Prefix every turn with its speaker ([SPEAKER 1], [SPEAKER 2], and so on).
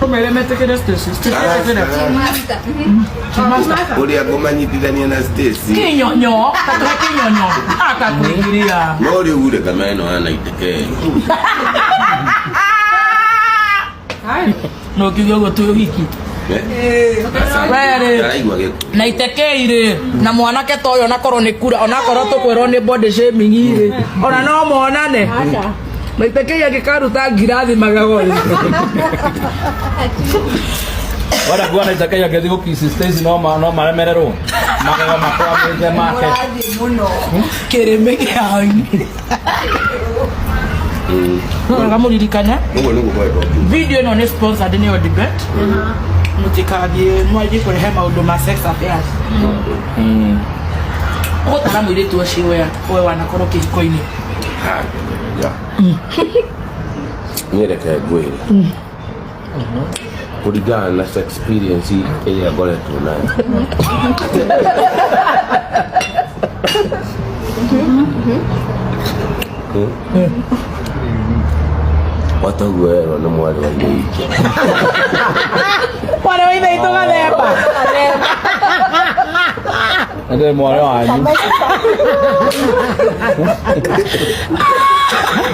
[SPEAKER 1] Ũmere metĩkĩre Stacy. Stacy etĩkĩre.
[SPEAKER 2] Master.
[SPEAKER 1] Master.
[SPEAKER 3] Ũrĩa ngũmanyitithania na Stacy.
[SPEAKER 1] Kĩnyonyo, tatũhe kĩnyonyo. Akakũingĩria.
[SPEAKER 3] No rĩu rĩ kama ĩno hana iteke.
[SPEAKER 1] No kiuge ũguo twĩ wiki. Werĩ.
[SPEAKER 3] Ndaraigua gĩkũ.
[SPEAKER 1] Na itekei rĩ na mwanake ta ũyũ onakorwo nĩ kura onakorwo tũkwĩrwo nĩ body shaming rĩ ona no monane na itekei angĩkaruta ngirathi magego rĩ.
[SPEAKER 4] Wenda kuona Itakai agĩthiĩ gũkiss Stacy no no maremererwo magego makwamĩte make.
[SPEAKER 2] Mũrathiĩ mũno.
[SPEAKER 1] Kĩrĩmĩ kĩanyu wega mũririkane.
[SPEAKER 3] Ũguo nĩguo kwendwo.
[SPEAKER 1] Video ĩno nĩ sponsored nĩ Odibet, mũtikathiĩ mwanjie kũrehe maũndũ ma sex affairs. Ũgũtara mũirĩtu ũcio we wanakorwo kĩhiko-inĩ?
[SPEAKER 3] Ha. Ya. Niĩ reke ngwĩre. Kũringana na experience ĩrĩa ngoretwo nayo. Wataguo werwo nĩ mwarĩ wa ithe witũ.
[SPEAKER 1] Mwarĩ wa ithe witũ gathemba.
[SPEAKER 4] Ndĩ mwarĩ wanyu.